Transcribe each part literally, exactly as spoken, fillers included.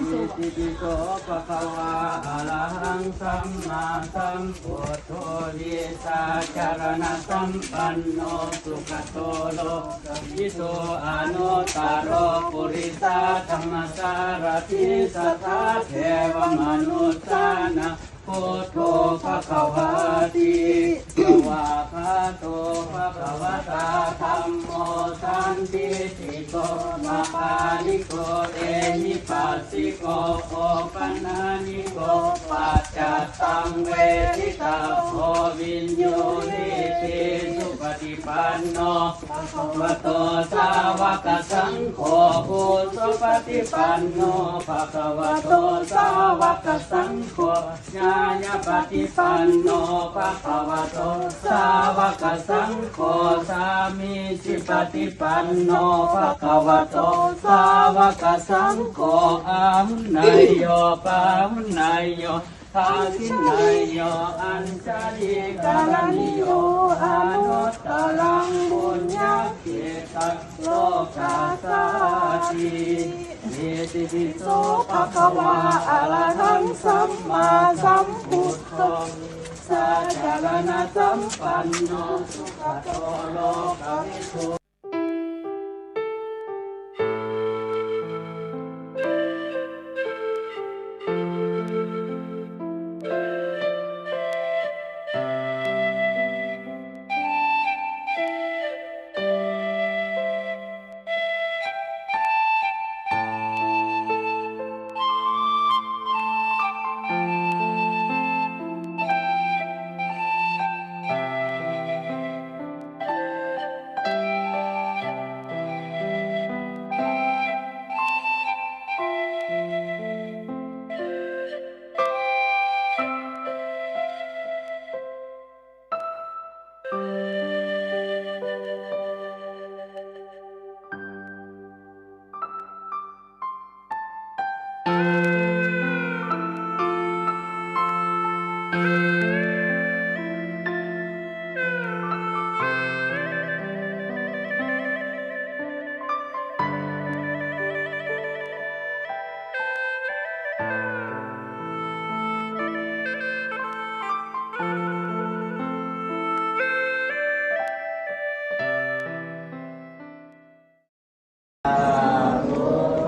Itipi so bhagavā arahaṃ sammāsambuddho vijjācaraṇasampanno sugato lokavidū anuttaro purisadammasārathi satthā devamanussānaṃ buddho bhagavāti. Svākkhāto bhagavatā dhammo sandiṭṭhiko akāliko ehipassiko opanayiko paccattaṃ veditabbo viññūhīti. Supaṭipanno bhagavato sāvakasaṅgho, ujupaṭipanno bhagavato sāvakasaṅgho, ñāyapaṭipanno bhagavato sāvakasaṅgho, sāmīcipaṭipanno bhagavato sāvakasaṅgho, āhuneyyo pāhuneyyo dakkhiṇeyyo añjalikaraṇīyo anuttaraṃ puññakkhettaṃ lokassāti. Itipi so bhagavā arahaṃ sammāsambuddho vijjācaraṇasampanno sugato lokavidū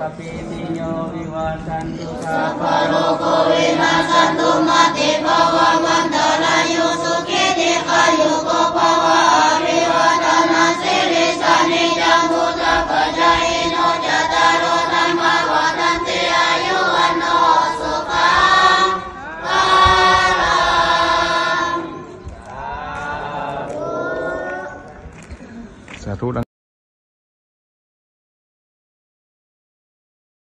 Sabbītiyo vivajjantu, sabbarogo vinassatu, mā te bhavatvantarāyo, sukhī dīghāyuko bhava. Abhivādanasīlissa niccaṃ vuḍḍhāpacāyino, cattāro dhammā vaḍḍhanti, āyu vaṇṇo sukhaṃ balaṃ. Sādhu.